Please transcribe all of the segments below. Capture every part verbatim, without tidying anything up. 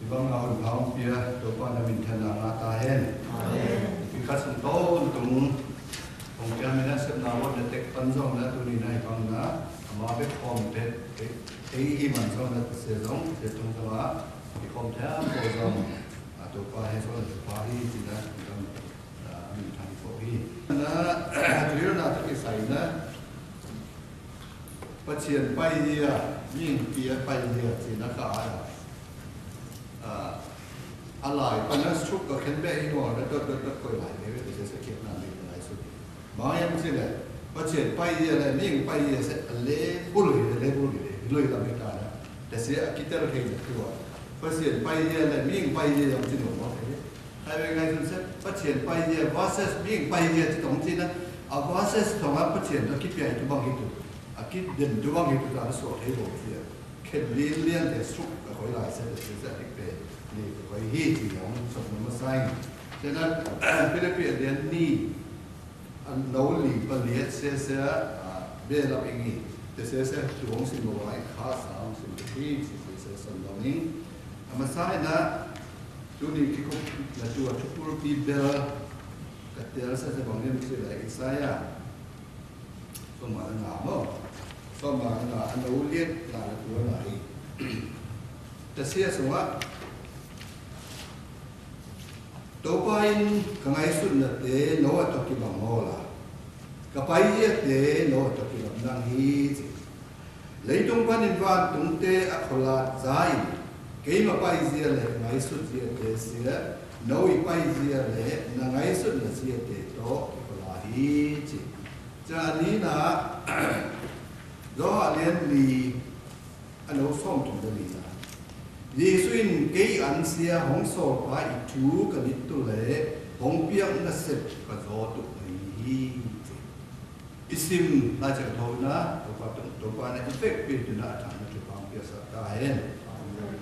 Bang a hon pha hong pia Topa na minthanna ngata hen. Amen. Pi kha sung ton tung hong pia mi na sep na won na tek pan zong na tuni na hibang na ama bek hom pet ei i man zong na se zong se tung zong a i hom the a ko zong a Topa he zong Topa hi ti na hibang a minthan ko hi na tui na tek i sai na Pasian pai yia, mihing pai yia, ci na ka ai. A lai, pa na suk ka khen be i ngor na dot dot dot koi lai ne, be se se kiet na ne lai suk. Ma yam ci le, Pasian pai yia le, mihing pai yia se le bul hi le, le bul hi le, lui la me ta na. Te se a kitel ke na tua. Pasian pai yia le, mihing pai yia yam ci no mo te. Hai be ngai sun se, Pasian pai yia, versus mihing pai yia ci tong ci na. A versus tong a Pasian to ki pai tu bang hi tu. A ki den tu bang hi tu ta so te bo ci a. Khen lien lien te suk a koi lai se te se te pe ni koi hi ti yong sok ma sai. Te na Philippi a lien ni a nau li pa liet se se a be lap ing i. Te se se tu ong sin mo wai kha sa ong sin te hi si se se san dong ing. A ma sai na tu ni ki kup na tu a tu pul pi bel ka tel se se bang lim si la Isaya. Soma na ngà mô. Soma na ngà a nô liet na la tua na hi. Ta sia soma. Tôpa in ka ngaisut na te nô a tôk i bang mô la. Ka pai yia te nô a tôk i bang nang hi ci. Leitung panin vantung te a kholat zain. Keima pai zia le ngaisut zia te sia. Nô i pai zia le na ngaisut na zia te tôk i kholat hi ci. Cia ni na, Yôhan lien li, a nô song tung da li na. Yêsu in kei an sia hong sol pa i tu ka nit tu le, hong piak na sep ka zo tu na i hi. I sim na cia thâu na, Tôpa tung, Tôpa na i fek pi tu na a thang na Tôpa hong piak sa ta hen. Amen.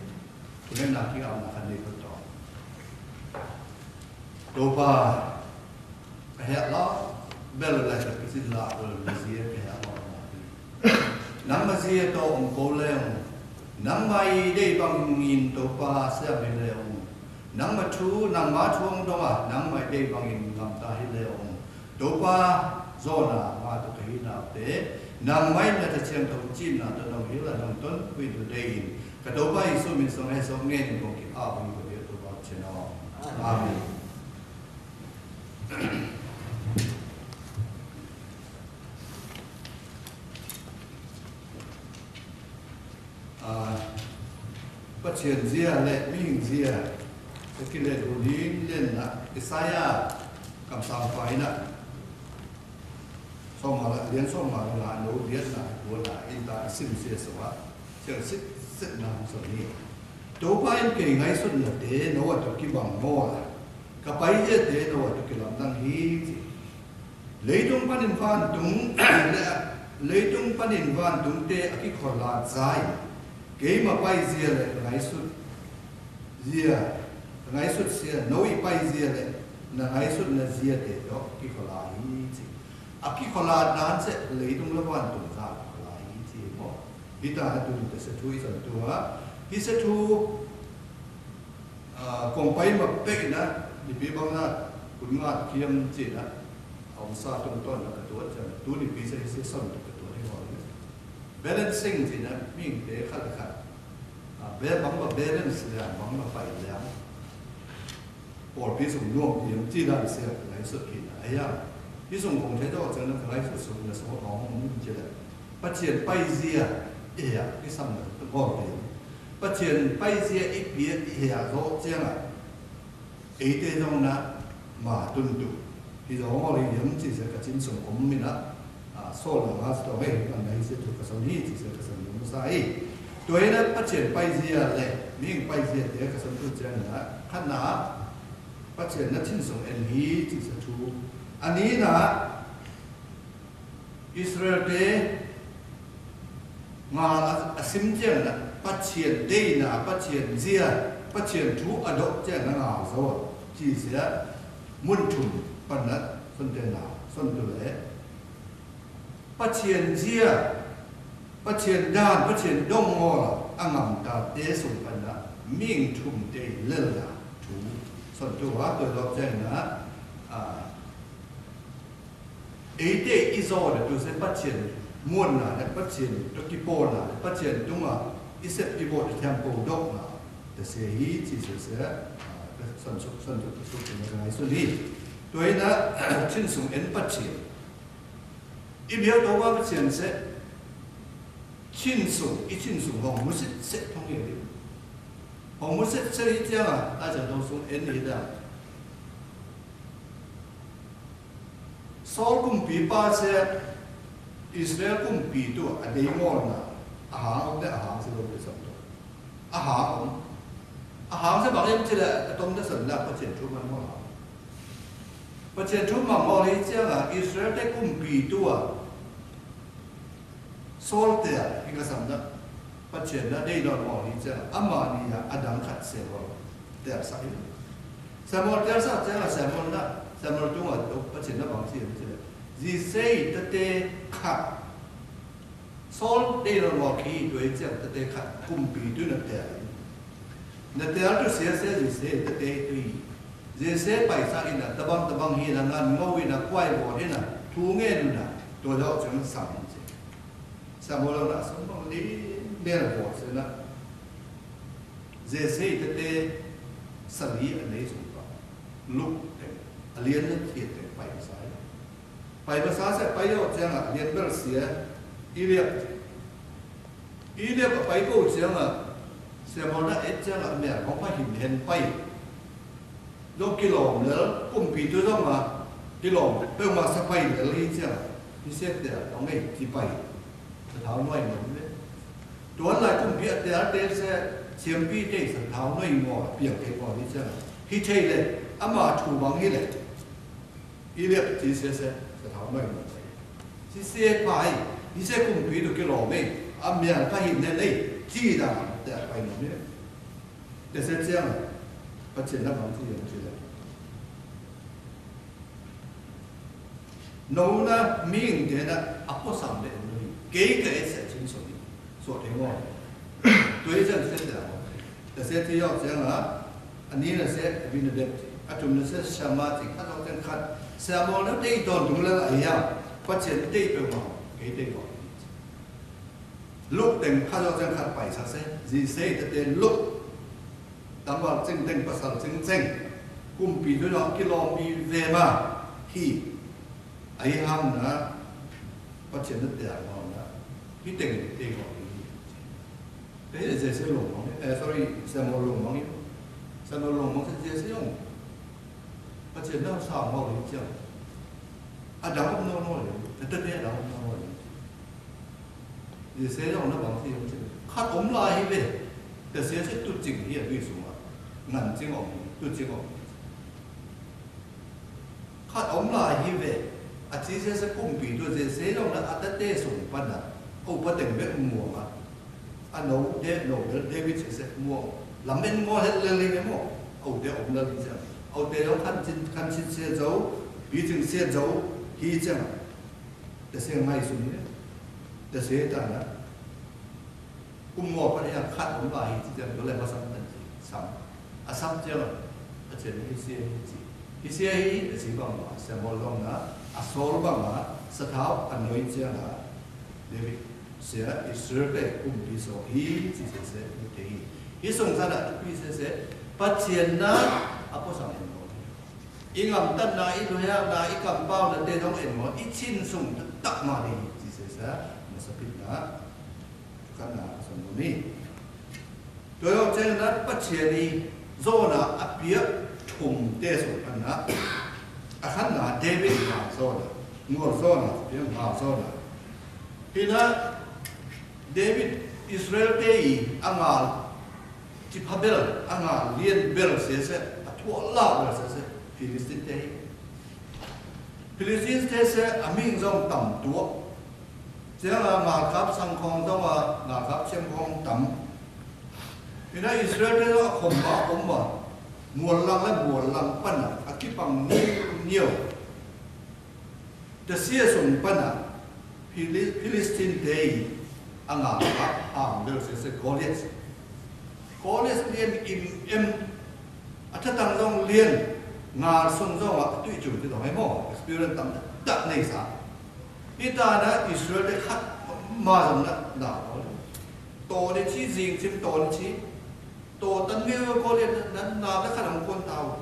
Kune na ki am na khan ni ko to. Tôpa. Ka hia lo, bel lai ka pisin la ul ma zia ka hia lo ma. Nang ma zia to ung ko leng. Nang ma i dei bang in Tôpa sia mi leng. Nang ma thu, nang ma thu ung dong a, nang ma i dei bang in ngam ta hi leng. Tôpa zona ma tu ka hi na te. Nang ma i na ta chiang tong chin na ta dong hi la nang ton kui tu dei in. Ka Tôpa Yêsu min song he song ngen kong ki a bang ko dia Tôpa chen o. Amen. A, Pasian zia le mihing zia, ta ki le du lin len na, Isaya, kam sang fai na. Song ma la, lien song ma la, no lien na, du na, in ta, sim sia sa wa, sia sit, sit na, sa ni. Tôpa in kei ngaisut na te, no wa to ki bang mo la. Ka pai yia te nô a tu ki lam nang hi ci. Leitung panin vantung le, leitung panin vantung te a ki kholat zai. Keima pai zia le ngaisut zia, ngaisut sia, nô i pai zia le, na ngaisut na zia te tôk ki kholat hi ci. A ki kholat nan se leitung le vantung zai kholat hi ci mo. Hita na tu te se tu i san tu ha. Hi se tu A, kong pai ma pek na, ni pi bang na, kun ngat kiam ci na, a ung sa tung ton na ka tuat ci na, tu ni pi sa hi se son tu ka tuat hi hoi. Balancing ci na, ming te khat khat. A, be bang ba balance le, bang ba pai le. Por pi sung nuam kiam ci na se ka lai sut ki na, a ya. Pi sung kong te to ci na ka lai sut sung na sung hong mung ci na. Pasian pai zia, e ya, pi sam na, tu hong kiam. Pasian pai zia i pia i hia zo ciang a. Ei te zong na ma tun tu. Hi zong ngol hi yam ci se ka cin sung om mi na. A, sol na ma sto hei, an na hi se tu ka son hi ci se ka son yum sa hi. Tu hei na Pasian pai zia le, ming pai zia te ka son tu ciang na. Khan na, Pasian na cin sung en hi ci se tu. Ani na, Israel te ngal a, a sim ciang na, Pasian dei na, Pasian zia, Pasian thu a dok ciang na ngal so, ci sia, mun thum, pan na, son te na, son tu le. Pasian zia, Pasian dan, Pasian dong ngol, a ngam ta te sung pan na. Ming thum tê lel la thu. Sŏn thu ha tui lok cheng na. A, ei tê i zo de tu se Pachien muôn na de Pachien tu ki po na de Pachien tu ma i sep i bo de thiam po dok na. Tê se hi chi se se. A, sŏn suk sŏn suk suk na ngai suk ni. Tui na chin sung en Pachien. I biau tôwa Pachien se. Chin sung, i chin sung hong musit se thong ye. Hong musit se i tiang a, a chan thong sung en i da. Saul kŭmpì pa se, Israel kŭmpì tu a dei ngol na, a hang ong de a hang se lo de sam to. A hang ong. A hang se bang em chi le, a tom de san la Pachien thu man ngol. Pachien thu man ngol i tiang a, Israel te kŭmpì tu a. Saul te a, i ka sam na, Pachien na dei nol mol hi chang, ama ni a, a dang khat Samuel. Te a sa i. Samuel te a sa chang, Samuel na, Samuel tung a tuk, Pachien na bang si, si. Ji sei ta te khat. Saul dei nol mol ki, tu i chang ta te khat, kŭmpì tu na te a. Na te a tu sia se, ji sei ta te tu i. Ji sei pai sa i na, tabang tabang hi na, ngan ngau i na, kuai bo hi na, tu nge nu na, tu yau chang sam i chang. Samuel na sum bang li nel bo se na. Jesse i tete sali a nei sum pa. Luk te. A lien na thiet te pai ba sa. Pai ba sa se pai yo chang a lien bel sia. Eliab. Eliab a pai ko chang a. Samuel na et chang a mel hong pa hin hen pai. Dong kilom lel, kŭmpì tu dong ma, kilom, pơ ma sa pai lel hi chia, hi se te, dong ei, ti pai. Sa thao noi mong le. Tuan lai kŭmpì a te a te se, siampi te sa thao noi mong, piang te mong hi chia. Hi te le, ama tu mong hi le. Eliab ti se se, sa thao noi mong. Ti se pai, hi se kŭmpì tu kilom ei, a mia pai ne le, ti da, te pai mong le. Te se chiang, Pachien na bang ti yang ti le. Nô na ming te na a pô sam de nô. Kei ka e se chin so ni. So te ngo. Tui chan se te la. Te se ti yo chiang a. Ani na se Abinadab ti. A tum na se Sama ti. Khat lo ten khat. Samuel na te i ton tum la la ya. Pachien te i pe ma. Kei te ngo. Luk teng kha yo chang khat pai sa se, ji se te te luk. Tang wa ching teng pasal ching cheng. Kŭmpì tu yo kilom i ve ma. Hi. Ai hang na. Pachien na te a ma na. Hi teng te ko hi. Te je se lom mong. Eh, sorry, Samuel lom mong. Samuel lom mong se je se yong. Pachien na sa mong hi chang. A dang om no no le. Te te a dang om no no le. Yê se yŏng nă bang si yŏng si. Khăt ôm lai hĭ we. Tơsê se tŭ ching hĭ a dui sung a. Ngăn ching ôm, tŭ ching ôm. Khăt ôm lai hĭ we. A chi se se kŭmpì tŭ se se yŏng nă a ta te sung pă nă. Ơ pă teng we muông a. A nô de nô de David se se muông. Lam en mô het lel hĭ we mô. Ơ te ôm lel hĭ se. Ơ te yŏng khăn chin, khăn chin se zâu. Hĭ ching se zâu. Hĭ ching. Tơsê ngai sung ne. Tơsê ta nă. Kŭm mô pă ne a khăt ôm ba hĭ chi tian dô le ma sam tan chi. Sam. A sam tian. A chen hĭ sie hĭ chi. Hĭ sie hĭ, a chi bang ma. Samuel long nă. A Saul bang ma. Sa thao a noi tian nă. David. Sia Israel te kŭmpì so hĭ chi se se te hĭ. Hĭ sung sa nă pi se se. Pă chian nă. A pô sang en mô. I ngam tăn na, i dui hang na, i kampau na, te dong en mô, i chin sung tăk ma dê, chi se sa, ma sa pit na, kan na, sa mô ni. Tui yô chen na, pă chian ni, zô na, a pia, thum te sung kan na, a kan na, David ma zô na, ngô zô na, pia ma zô na. Hi na, David, Israel te i, a ngal, Chi pha bel, a ngal lien bel se se, a thuă la bel se se, Philistin te. Philistin te se, a ming zong tam tuă. Chiang a ngal kap sang khong zong a, ngal kap chiang khong tam. Ina Israel te zong a khom ba khom ba. Mual lang le mual lang pan a, a ki pang niu niu. Tơsê sung pă nă, Phili-, Philistin te i, a ngal kap hang bel se se Goliat. Goliat lien im em, a tha tăng zong lien, ngal sung zong a tui chung ti dong hê mô, experience tam dak nei sa. Ita na Israel de khat ma zong na na. Tô ni chi zing chim tô ni chi. Tô tan mi Goliat na na na khat hong kuan tau.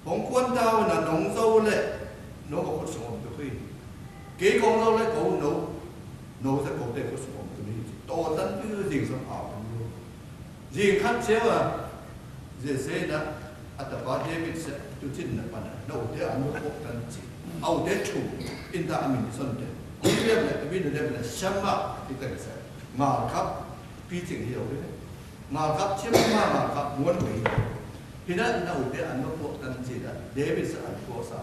Hong kuan tau na nong zau lĕ, nô ma kut sung om tu khui. Kei kong zau lĕ kô nô, nô sa kô te kut sung om tu ni. Tô tan mi zing sung ao tu ni. Zing khat chiao a, Yese na, a tapa David sa, tu chin na pan na, nô te a nô kô tan chi. Ao te chu, in ta a min son te. Ong lem na, a min lem na, Shama, ti ta sa. Ngal khăp, pi ching hiao le. Ngal khăp chiam ma ngal khăp muôn pi. Hi na nô te a nô kô tan chi na, David sa a kô sa.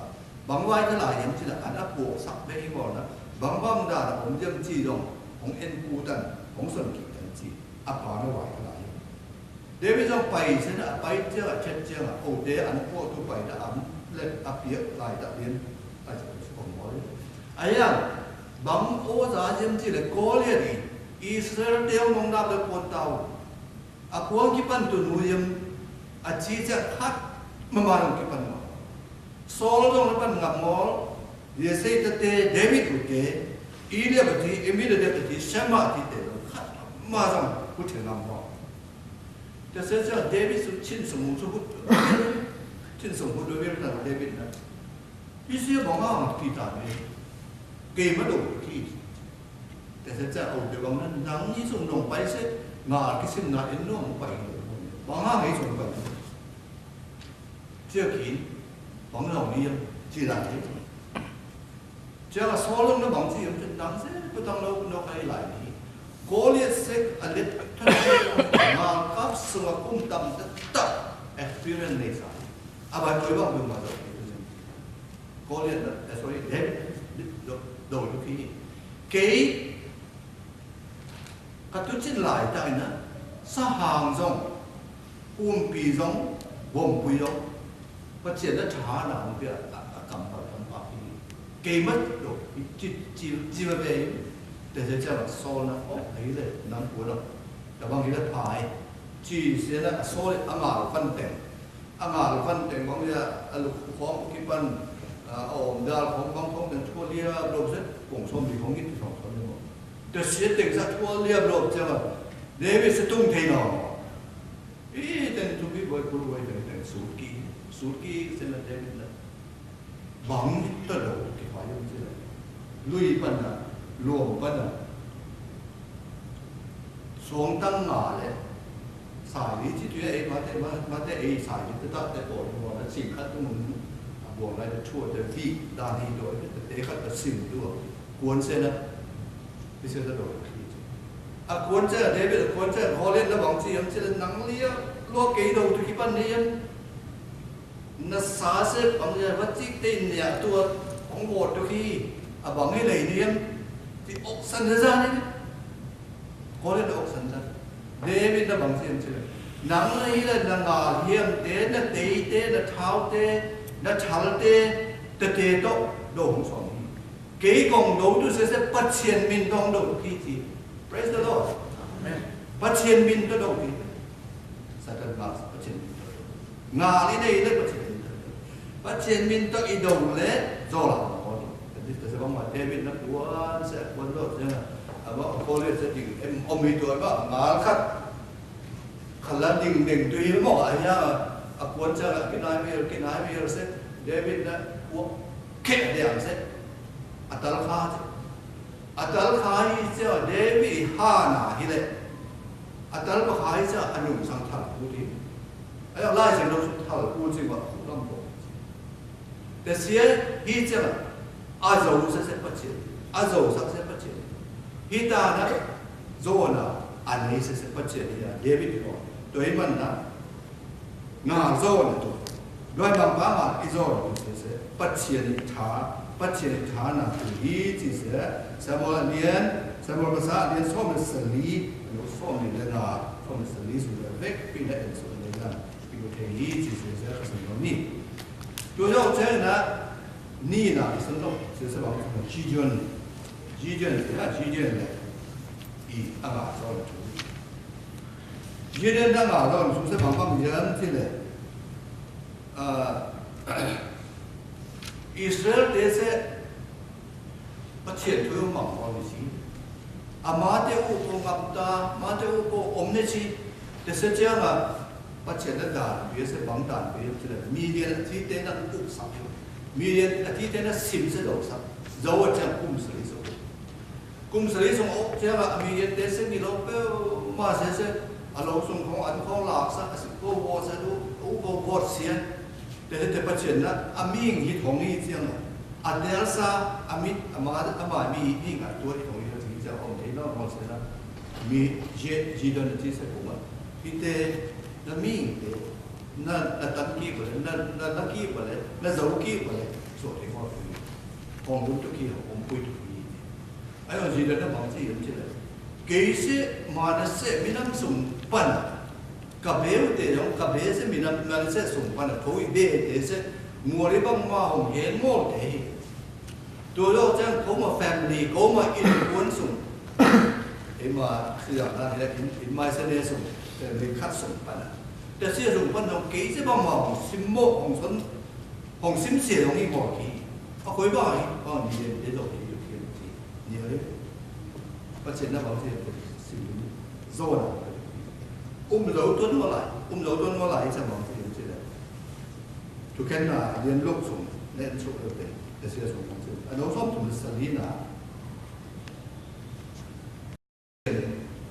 Bang wai ta lai yem chi na, a nô kô sak be hi bô na. Bang bang da na, ong yem chi dong, ong en ku tan, ong son ki tan chi. A pa nô wai ta lai. David zong pai sên a pai chia a chet chia a, ô te an pô tu pai ta am, lĕ a piak lai ta lien, a chia kong mô lien. A yang, bang ô za yem chi lĕ Goliat i, Israel teo mong nap lĕ pô tau. A kuang ki pan tu nu yem, a chi chia khat, ma ma nong ki pan ma. Saul zong lĕ pan ngap mô, Yese ta te David u te, Eliab a ti, Abinadab a ti, Shama a ti te, khat ma zong u te ngap mô. Tase sa David su chin sung su hut. Chin sung hut dô wir na David na. Ih sie bang ang ki ta ne. Kei ma dô ki. Tase sa âu te bang na nang ni sung nong pai se. Nga ki sim na en nong pai. Bang ang i sung pai. Sia ki. Bang nong ni yang. Ci la ni. Chia Saul na bang ci yom chen dang se, putang lo no kai lai ni. Goliat sek a let thon ma kap sung a kum tam ta ta experience ne sa. A bai koi bang bang ma do. Goliat na, eh, sorry, David, do, do, do ki. Katu chin lai ta na, sa hang zong, um pi zong, bom pui zong, pa chia na cha na um pi a, a, a kam pa kam pa pi. Kei ma do, chi, chi, chi ma be, te se cha la so na, o, ai le, nang pu na, ta bang le pai, chi se na, so le, a ma fan teng. A ngal fan teng bang ya, a luk khom ki pan, a, om dal khom bang khom teng chua lia blo se, kong som li khom ngit khom som li mo. Te se teng sa chua lia blo se ma. David se tung thei no. I teng tu bi boi kul boi teng teng sut ki, sut ki se na David na. Bang ta lo ki fa yong se na. Lui pan na, luom pan na. Suang tăng ngà lĕ, sai li ci tui ê, ma te, ma, ma te ê sai li, te ta, te ƀon, ƀon, ta sing khăt tu mung, a ƀon lai, ta chua, ta vik, ta ni doi, ta te khăt, ta sing tu, kuôn se na, pi se ta doi. A kuôn se, David, kuôn se, Goliat na bang ci, yam ci, nang lia, lua kei doi, tu ki pan ni yam. Na sa se bang ya, wa cik te nia tua, ong bot tu ki, a bang hi lei ni yam, ti ok san sa ni. Goliat na ok san sa. David na bang si yam si. Nang na hi la na ngal hiam te, na tei te, na thao te, na thal te, te te to, dong song hi. Kei kong dong tu se se Pachien min dong dong ki ti. Praise the Lord. Amen. Pachien min dong dong ki. Satan mas Pachien min dong. Nga li nei le Pachien min dong. Pachien min dong i dong le zola. Tadi ta se bang ma David na kuan se kuan do se na. Aba kole se di em om i do aba ngal khat. Khala ding ding tui mo a ya a kuan se la kinai mi kinai mi se David na kuan ke diang se. Atal kha se. Atal kha hi sia David i hana hi le. Atal pa kha hi sia anung sang thal ku ti. Ai lai sang dong thal ku ti wa ku lam po. Te sia hi sia a zo sa se Pachien. A zo sa se Pachien. Hi ta na zo na a nei sa se Pachien ya David ko. Doi man na. Nga zo na tu. Doi bang ba nga i zo na tu se se. Pachien i tha, Pachien i tha na tu hi ci se. Samuel lien, Samuel masa lien som le sali, no som le na, som le sali su le vek pi na en som le na. Pi ko te hi ci se se ka sa no ni. Tu yo che na ni na i sa no se se bang Gideon. Gideon se na Gideon le. I a nga zo na tu. Gideon nă ngà lŏn sung se bang bang yơm ci lĕ. Israel te se พระเจ้า tui măng ôh ni si. A ma te u ko ngam ta, ma te u ko ôm ni si. Te se ciang a พระเจ้า nă dan bie se bang dan bie ci lĕ. Midian a ci te nă u sa. Midian a ci te nă sim se dŏ sa. Dŏ a ciang kum sa li so. Kum sa li sung ôp ciang a Midian te se mi lo pe ma se se a lo sung khong an khong lak sa a si ko wo sa du u ko wo sia. Te te pa chien na a ming hit hong i ciang a. A del sa a mit a ma a ma mi mi ngat tua hit hong i ciang ong te no mo se na. Mi je ji don ti se kuma. Pi te na ming te na na tan ki ba le na na ki ba le na zau ki ba le. So te mo. Hong dun tu ki hong pui tu ki. Ai ong Yuđa nă bang ci yơh ci lĕ. Kei se Manase minam sung pan. Ka be u te yong ka be se minam Manase sung pan. Kôi be te se ngua ri bang ma hong hen ngol te. Tua yô chang kôma family kôma in kuan sung. Ê ma si yong na he in in mai se ne sung. Family khat sung pan. Te si sung pan yong kei se bang ma hong sim mo hong son. Hong sim se hong i mò ki. A koi ba i ba ni yen te dok ki dok ki. Ni le. Ba chen na ba chen te sim ni. Zo na. Um lo to no lai. Um lo to no lai sa ba chen chen. Tu ken na yen lok sung. Nen sung lo te. Te sia sung sung. A no som tu sa li na.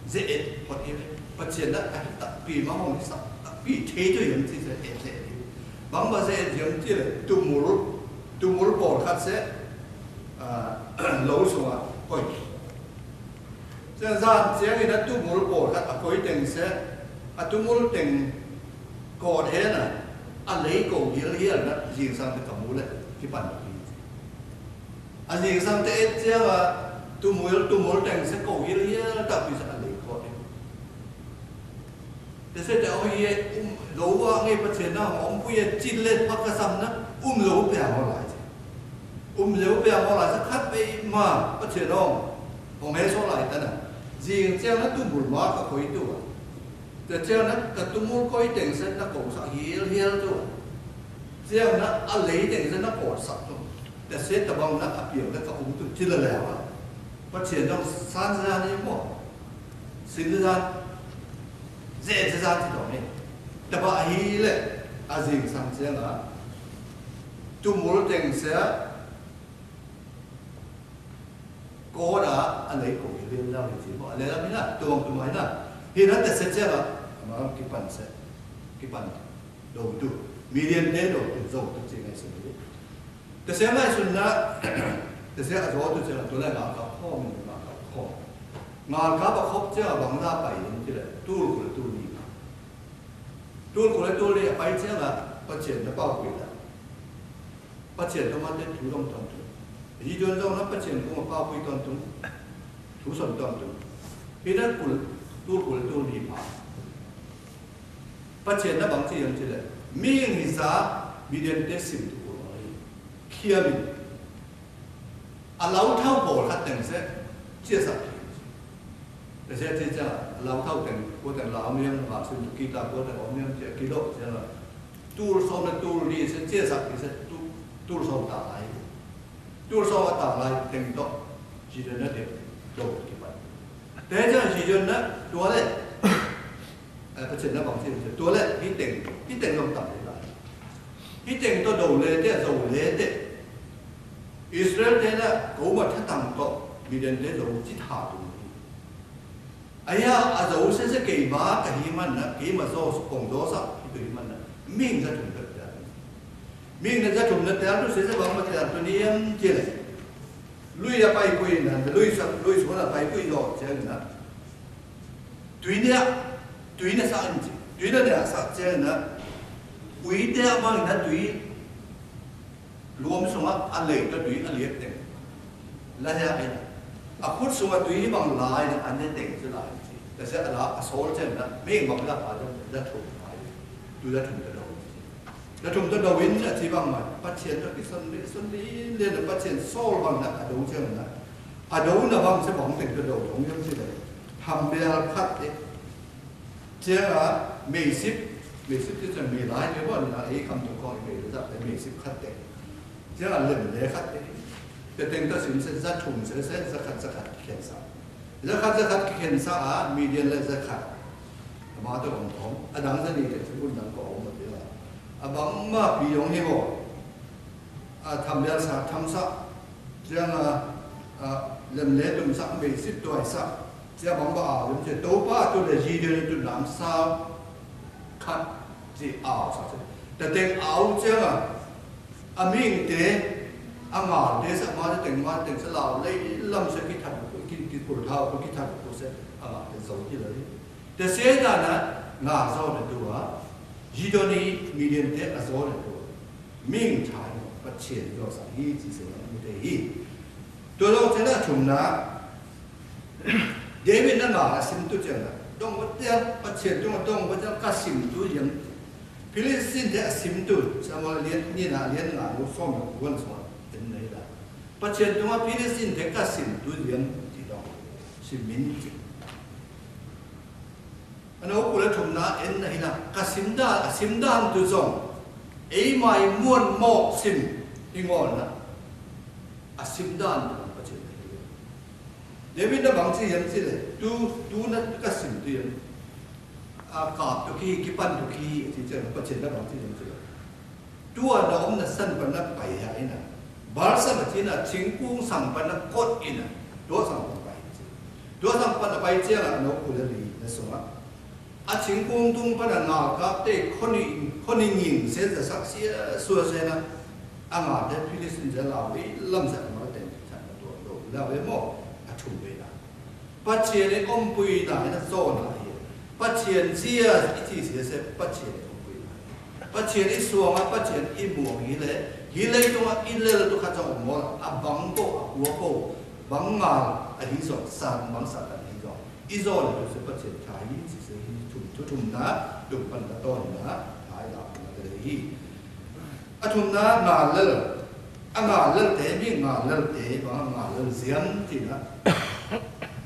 Dze et hot i. Ba chien na a ta pi ma hong sa ta pi te tu yong ci dze et dze et. Bang ba dze et yong ci le tumul tumul por khat se. A lo sung a koi. Dze zan ciang i na tumul por khat a koi teng se. A tumul teng kôt he na. A lei kô hiel hiel na jing sang te ka mu le ki pan. A jing sang te et ciang a tumul tumul teng se kô hiel hiel ta pi sa a lei kôt. Te se te ôi ye um lo wa nge pa chen na hom pu ye chin le pa ka sam na um lo pe a mo lai. Um lo pe a mo lai sa khat pe ma pa chen na hom he so lai ta na. Jing ciang na tumul ma ka koi tu. Te ciang na ka tumul koi teng se na kô sa hiel hiel tu. Ciang na a lei teng se na kô sa tu. Te se ta bang na a piang na ka um tu ci la le wa. Pa chen dong san sa ni mo. Sin sa. Ze sa ci dong ni. Ta ba hi le. A jing sang ciang na. Tumul teng se. Kô da a lei kô hi le la ni ci mo. A le la mi na. Tuang tu mai na. Hi na te se ciang na. Ma ki pan se. Ki pan. Dô tu. Midian te dô tu. Dô tu ci ngai se. Te se ngai sun na, te se a zo tu se na tu le nga ka khom, nga ka khom. Nga ka ba khop se a bang na pai yin ti le, tu ku le tu ni. Tu ku le tu ni a pai se na, pa chen na pau kui la. Pa chen to ma te tu dong ton tu. Yi don dong na pa chen ku ma pau kui ton tu. Tu son ton tu. Hi na ku le, tu ku le tu ni pa. Pa chen na bang ci yong ci le. Ming hi sa, Midian te sim tu ku ma. Khia mi. A lau thau bôl khat teng se, chia sak. Te se chia chia, a lau thau teng, kô teng lau miang, ma sim tu kita, kô teng lau miang, chia kilo, chia la. Tul som na tul ni se, chia sak ni se, tu, tul som ta lai. Tul som ta lai, teng to, chi den na de, do ki pa. Te chia chi den na, tua le. Ơ, pa chen na bang chen chen. Tua le, hi teng, hi teng lom tam le la. Hi teng to do le te, do le te. Israel te na, kô ma tha tang to, Midian te do chi tha tu. Aya, a do se se kei ma, ka hi man na, kei ma do, kong do sa, hi tu hi man na. Ming na tum ta ta. Ming na ja tum na ta tu se se bang ma ta tu ni yam chi le. Lui a pai kui na, lui sa, lui su na pai kui do, chen na. Tui ne, tui ne sa in chi. Tui ne ne sa chen na. Ui te a bang na tui. Luôm sung a, a lei ta tui a liek teng. La ya in. A khut sung a tui bang lai na, an ne teng chi lai chi. Ta se a la, a sol chen na. Ming bang la pa chen, da thum pai. Tu da thum ta do. Da thum ta do in na chi bang ma. Pa chen na ki son li, son li, le na pa chen sol bang na, a do chen na. A do na bang se bang teng ta do, dong yong chi le. Tham bel khat e. Ciang a mèisip, mèisip ci ciang mèilai, mèi bŏn na, ê kam tu kong mèi lu zăk, mèisip khăt teng. Ciang a lem le khăt teng. Teng teng ta sim se zăk thŭng se se zăk khăt zăk khăt khen sa. Zăk khăt zăk khăt khen sa a, Midian le zăk khăt. Ma tu kong kong, a dang zani te tu bun dang kong ma te la. A bang ma pi yong hi bŏ. A, tham bial sa, tham sa. Ciang a, a, lem le tum sa, mèisip tuai sa. Ciang bang ba a, lem ciang tôpa tu le ji de tu nam sa. Khăt ci ao sa. Teng teng ao ciang a. A ming te, a ngal te sa ma te teng ma te teng sa lao le lam sa ki that ku ki ki pul thao ku ki that ku se. A ngal te zau ki le. Te se na na, nga zau na tu a. Ji do ni Midian te a zau na tu a. Ming chai no, Pachien yo sa hi, ci se na, mu te hi. Tua dong te na thum na, David na nga a sim tu ciang na. Dong wa tia, Pachien tu dong wa tia ka sim tu yang. Philistin te a sim tu, sa ma lien, ni na lien nga, lu som na kuan som, ten na hi la. Pachien tu ma Philistin te ka sim tu yang, ci dong. Sim min ci. Anai kô lĕ thum na en na hi na, ka sim dan, a sim dan tu zong. Ei mai muôn mŏ sim, i ngol na. A sim dan tu Pachien na hi. David na bang ci yem ci lĕ, tu, tu na ka sim tu yem. A kap tu ki, kipan tu ki, ci ci Pachien na bang ci yem ci lĕ. Tua na ôm na săn pa na pai ha i na. Bal săn a ci na, ching kung săn pa na kot i na. Tua săn pa na pai ci. Tua săn pa na pai ci a na no ku la li na sung a. A ching kung tung pa na ngal kap te khon i, khon i nging se za sak sia sua se na. A ngal te Philistin za lau i lam za ma ten chan na tua do. La we mo a chum we na. Pachien i ôm pui na i na zô na i. Pachien zia i ci sia se Pachien i ôm pui na. Pachien i suang a Pachien i muang i lĕ. Hi lĕ i tung a i lĕ lĕ tu kha chong mol a bang kô a kua kô. Bang ngal a hi zong sang bang sa kan hi zong. I zô lĕ tu se Pachien kha hi ci se hi thum tu thum na. Tum pan na ton na. Hai la na lĕ hi. A thum na ngă lel. A ngă lel te ming ngă lel te, bang ngă lel ziam ti na.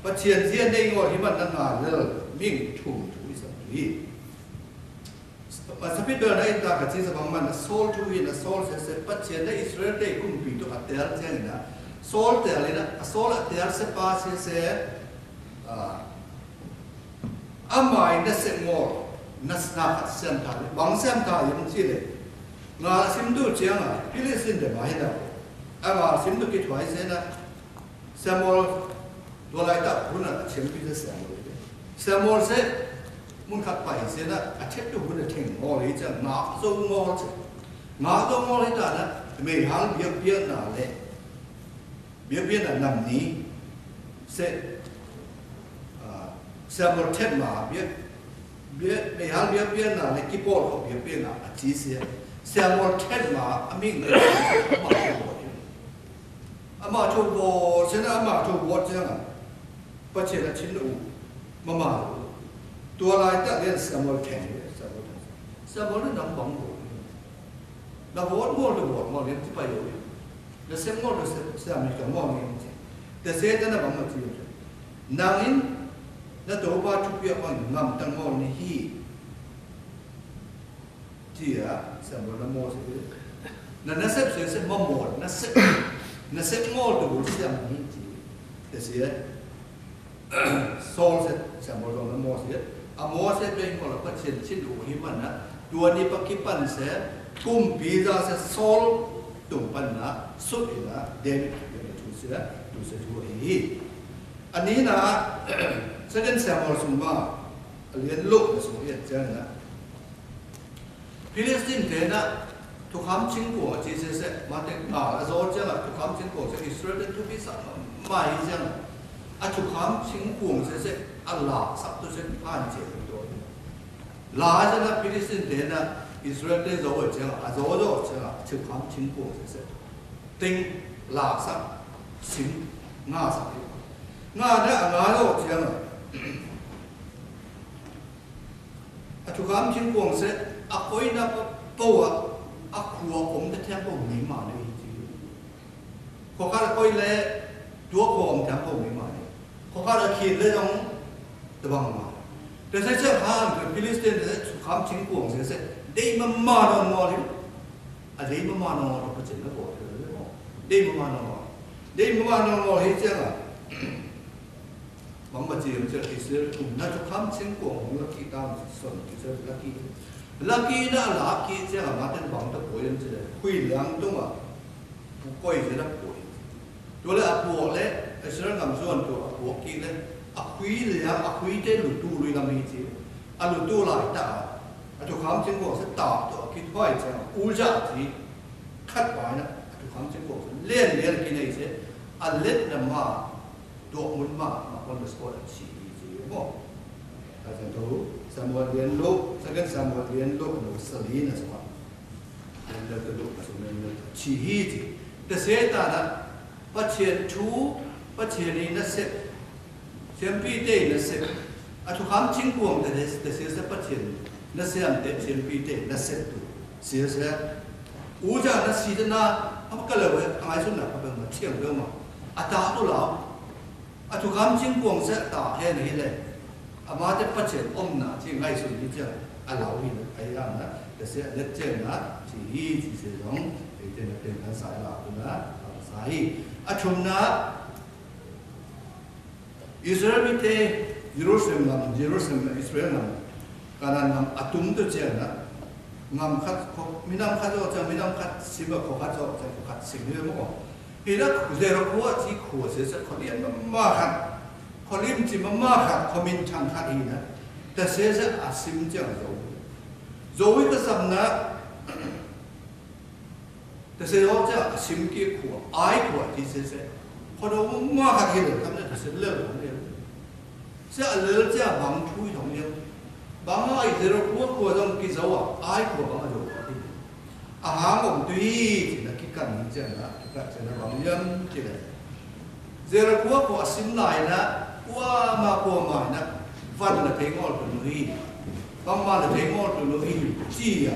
Pachien ziam nei ngol hi man na ngă lel ming thum tu i sa tu i. Sapit bel na in ta ka chi sa bang man na Saul tu i na Saul se se Pachien na Israel te kumpi tu a tel ziam i na. Saul tel i na, a Saul a tel se pa se se. A. Amai na sem ngol, na sna kat sem ta, bang sem ta yam ci le. Ngă sim tu ciang a, Philistin te mai na. A ngă sim tu ki tuai se na. Samuel, dua lai ta, hun a chem pi se Samuel. Samuel se, mun kat pai se na, a chem tu hun a theng ngol i ciang, ngă so ngol se. Ngă so ngol i ta na, mei hal biak biak na le. Biak biak na nam ni se, a, Samuel thet ma biak, biak, mei hal biak biak na le ki pol ko biak biak na a ci se. Samuel thet ma a ming le a ma cho bo. A ma cho bo se na a ma cho bo se na. Pachien a chin u ma ma. Tua lai ta le Samuel thet, Samuel thet. Samuel na nam bang bo. Na wot mo, na wot mo, na ti pa yo. Na sem mo, na sem, sem mi ka mo ni. Te se ta na bang ma ti yo. Nang in, na to pa tu pia pa ngam tang mo ni hi. Tia, sem mo na mo se. Na na sem se se mo mo, na sem. Na sem mo to sem ni ti. Te se. Saul se, Samuel dong na Moses. A Moses be ngol a Pachien chin u hi man na. Tua ni pa ki pan se, kumpi za se Saul tung pan na, sut i na, David i na tu se, tu se tu hi. Ani na, Second Samuel sung ma, a lien luk na sung i a ciang na. Philistin te na, thukham ching kuông a ci se se, ma te na, a zor ciang a, thukham ching kuông se, Israel te thupi sa, ma hi ciang a. A thukham ching kuông se se, a la, sak tu se, pan ce tu. La ciang a, Philistin te na, Israel te zor ciang a, a zor zor ciang a, thukham ching kuông se se. Ting, la, sak, sing, nga, sak. Nga na, a nga zor ciang a. A thukham ching kuông se, a koi na pa, pô a, a khua kông ta thiang pô mi ma ne i chi. Khua kha a koi le, tua kông thiang pô mi ma ne. Khua kha a khin le dong, ta bang ma. Tơsĕ sĕ hăng kơ Philistin tơsĕ sŭ kham ching kuông sĕ sĕ. Dei mă mă nŏng ngol hĭ. A dei mă mă nŏng ngol tơsĕ na kuông sĕ sĕ. Dei mă mă nŏng ngol. Dei mă mă nŏng ngol hĭ sĕ a. Bang mă ching sĕ Israel tum na sŭ kham ching kuông hŏng lăk ki tam sŏn Israel lăk ki. Lăk ki na lăk ki sĕ a mă ten bang tơ poi sĕ. Khui lăng tum a. Pô kôi sĕ na pô. Tua lĕ a pô lĕ, Israel ngam suan tua a pô ki lĕ, a khui lĕ, a khui te lu tu lui ngam hi chi. A lu tu lai ta. A tu kham ching kuông sĕ ta, tua ki pai chang, u ja chi. Khat pai na, a tu kham ching kuông sĕ. Lien lien ki nei sĕ, a lĕ na ma, tua mun ma, ma kon na spot a chi, chi mo. A chang tu, Samuel lien lu, second Samuel lien lu, no sali na sma. Lien lĕ tơ lu, a sô lien lĕ tơ. Chi hi chi. Tơsĕ ta na, Pachien chu, Pachien ni na sep. Siem pi te na sep. A chu kham ching kuông te, te, tơsĕ sep Pachien. Na siem te, siem pi te na sep tu. Siem sep. U ja na si te na, a ma ka lơ we, a ngai sun na, ka bơ ma, chiang bơ ma. A ta tu lao. A chu kham ching kuông sĕ ta hên hi lĕ. A ma te Pachien ôm na, chi ngai sun hi chiang. A lao hi lĕ, a yang na, tơsĕ lĕ chiang na, chi hi, chi sĕ dong, ê te na, te na, sai la, tu na, la, sai. A chum na, Israel mi te, Jerusalem ngam, Jerusalem, Israel ngam. Kanan ngam a tum tu chiang na. Ngam khat, kho, mi nam khat ôh chiang, mi nam khat, sim a kho khat ôh chiang, kho khat sim hi mô. Pi lăk Jerikô chi khua sĕ sĕ khua lian mama khat. Khua lim chi mama khat, khua min chang khat hi na. Tơsĕ sĕ a sim chiang Zôwi. Zôwi kơsăm na. Tơsĕ yô chiang a sim ki khua, Ai khua chi sĕ sĕ. Khua dô mama khat hi lĕ, khăm na tơsĕ lĕ lĕ. Sĕ a lĕ lĕ chiang bang thui thong yơh. Bang Ai Jerikô khua dong ki Zôwi, Ai khua bang a Zôwi. A hang ôm tui, chi na ki kăn chi na, ki kăn chi na bang yơm chi na. Jerikô khua a sim lai na, ua ma khua mai na, van na thei ngol tu nuhi. Bang ma na thei ngol tu nuhi, chi ya.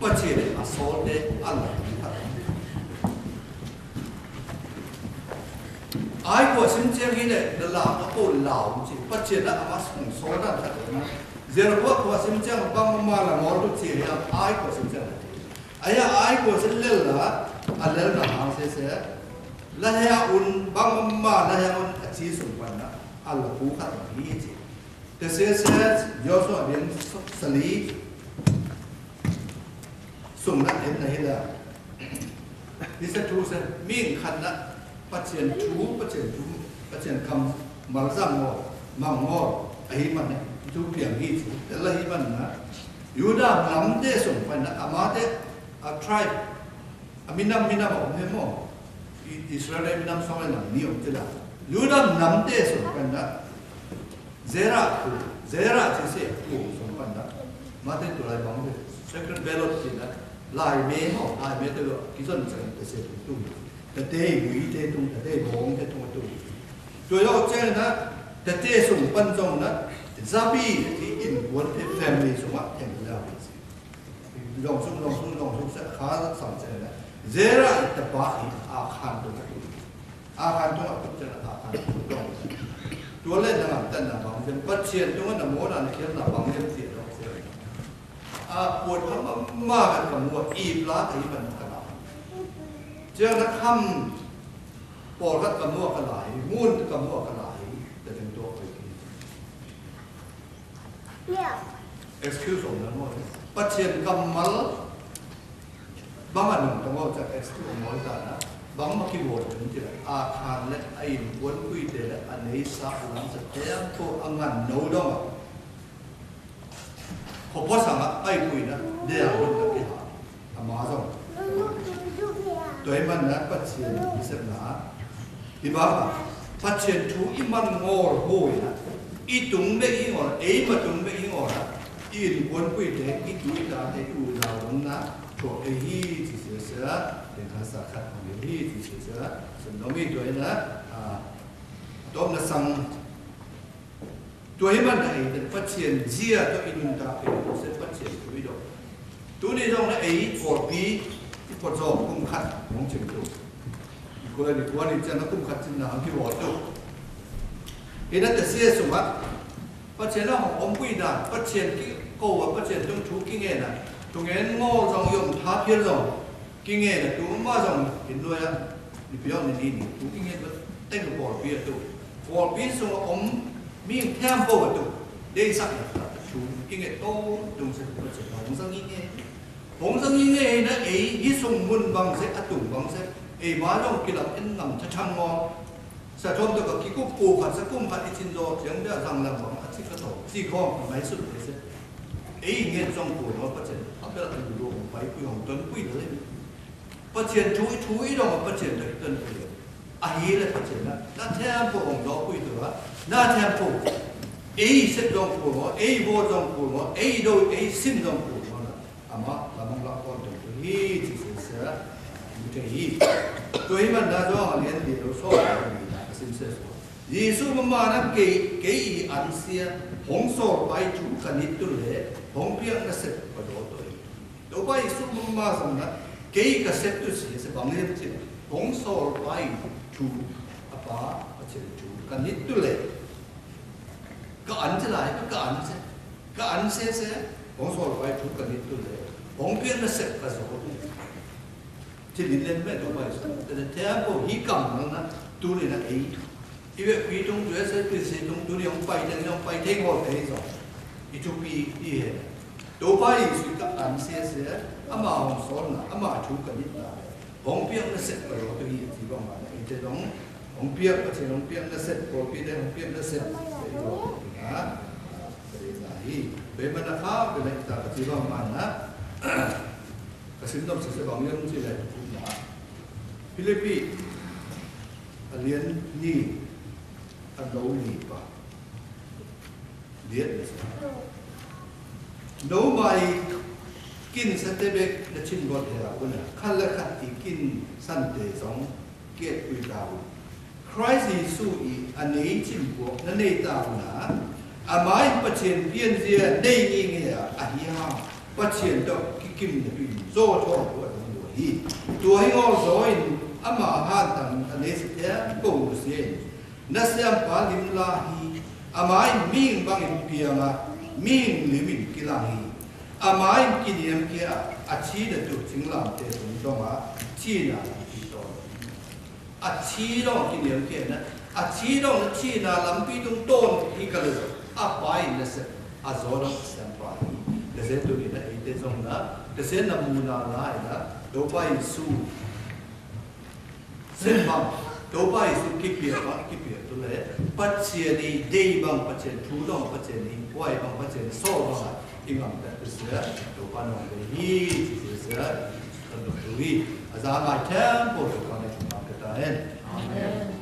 Pachien a sol te, a la. Ai khua sim chiang hi lĕ, na la, a kô lao, chi. Pachien na a ma sung sol na, na. Jerikô khua sim chiang bang ma la ngol tu chi ya, Ai khua sim chiang. A ya Ai khua sim lel la, a lel na hang sese. La hia un bang ma la hia un a chi sung pan na, a la pu khat hi chi. Te sese, Yosua biang sali. Sung na em na hi la. Ni sa tu sa, ming khan na, Pachien chu, Pachien chu, Pachien kham, mal zang ngô, mang ngô, a hi man ne, tu piang hi chu, te la hi man na. Yuđa nam te sung pan na, a ma te, a tribe, a mi nam, mi nam ôm he mô. I, Israel mi nam song le nam ni ôm te la. Yuđa nam te sung pan na. Zera khu, Zera chi sĕ khu sung pan na. Ma te tu lai bang te, second ballot chi na. Lai me mô, lai me te lo, ki zon sĕ te sĕ tu. Tơtê bui tê tung, tơtê bong tê tung tu. Tua yô chê na, tơtê sung pan zong na, Zabi, ti in kuan tê family sung a, tê la. Zong sung, zong sung, zong sung, sa kha sang chê na. Zera i tapa i a khan tu. A khan tu a tu chê na, a khan tu. Tua lĕ na ngam tan na bang zem, Pachien tu na mo na khiel na bang zem ti dong chê. A, puat kham ma khat ka mua, i pla ka i ban ka la. Chiang na kham, por khat ka mua ka la, mun ka mua ka la, ta ding tua ka i. Excuse ôm na mua. Pachien kammal, bang a nung ka mua cha excuse ôm mua ta na. Bang ma ki mua ta nung ti la. A khan lĕ, a in kuan kui te lĕ, a nei sa, a lam sa, te ang ko a ngan nô dong a. Khua pua sang a, ai kui na, dê a run na ki ha. A ma zong. Tua i man na, Pachien, i sep na. I ba, Pachien chu i man ngol hoi na. I tung be i ngol, ei ma tung be i ngol na. I in kuan kui te, i tu i ta te, i u na run na. Tua ei hi, chi sese, te kha sa khat, ei hi, chi sese. Sum no mi tua i na, a, tom na sang. Tua i man na i, Pachien zia tua i nun ta i, tua sĕ Pachien tua i dong. Tu ni dong na i, kor pi, i kor zong kum khat, mong chim tu. I kor ni kor ni chan na kum khat chin na hang ki wo tu. I na ta sie sung a. Pachien a hŏng ôm bui dan, Pachien ki kô a, Pachien dŏng chu ki ngen a. Chu ngen ngô zŏng, yôm tha phiel zŏng ki ngen a, tu ma zŏng hin nuai a. Ni piong ni ni ni, tu ki ngen ba teng kơ pôl pi a tu. Pôl pi sung ôm mi thiam pô a tu. Dei sak na, chu ki ngen tô, tung se Pachien hŏng zang ngi ngen. Hŏng zang ngi ngen na ei, hi sung mun bang se, a tung bang se. Ei ma zŏng ki lam en ngam cha chang ngô. Sa thom tơ kơ ki kŭp kŭ khăt, sa kŭm khăt i chin dô, chiang da zang lăng bang, a chi kơ tô, chi khŏng, mai sut te se. Ei ngen zong kŭ nô, Pachien, a bel a lu lu hong pai, kui hong ton, kui le. Pachien chui, chui dong, Pachien tơ ton kui. A hi le Pachien na, na thiam pô hong dô kui tơ, na thiam pô. Ei set dong kŭ nô, ei vô dong kŭ nô, ei dô, ei sim dong kŭ nô na. Ama lamang la kon tong tu hi, Jisu se, mu te hi. Tu hi man da zong a lien di lo so, a lien di na, a sim se so. Jisu mama na kei, kei i an sia, hong sol pai chu ka nit tu le, hong piak na sep pa do tu hi. Topa Jisu mama zong na, kei ka sep tu si, se bang lien chi, hong sol pai chu, a pa, a chen chu, ka nit tu le. Ka an se lai, ka an se. Ka an se se, hong sol pai chu ka nit tu le. Hong piak na sep ka so. Chi lin len me to pai so. Te ne te an ko hi kam nang na, tu ni na ei. I we kui tung tu se, kui se tung tu ni hong pai teng, hong pai teng hol teng so. I chu pi i he. Topa Jisu ka an se se, ama hong sol na, ama chu ka nit na. Hong piak na sep ka lo tu hi, chi bang ma na, i te dong. Hong piak, Pachien hong piak na sep, ko pi te hong piak na sep. Sa i lo tu na. Sa i na hi. Be ma na ka, be na i ta ka chi bang ma na. Ka sim dong sa se bang yong chi le tu na. Philipi. A lien ni. A lo ni pa. Liet. Nômai kin sa tebek na chin bot hia kuna. Khala khat i kin sante zong kiet kui tau. Christ Jisu i a nei chin bot na nei tau na. A mai Pachien pian zia nei ngi ngi a a hia. Pachien dok ki kim na pin. Zo thon bot hi. Tua hi ngol zoin ama han tang a nei si te bong sien. Nasiam pa lim la hi, a mai ming bang in piang a, ming lim in kilang hi. A mai kiniam kia, a chi na tu ching lam te tung dong a, chi na lam pi ton. A chi dong kiniam kia na, a chi dong na chi na lam pi tung ton hi ka le, a pai na se, a zo dong siam pa hi. Ka se tu ni na ei te zong na, ka se na mu na lai na, do pai su. Sem bang, Topa Jisu kipia bang, kipia tu le, Pachien i dei bang, Pachien thu dong, Pachien i kuai bang, Pachien so bang, i ngam ta tu sia, Topa nong dei hi, tu sia, kan dong tu hi, a za ngai tem, po Topa ne chuma kata hen. Amen.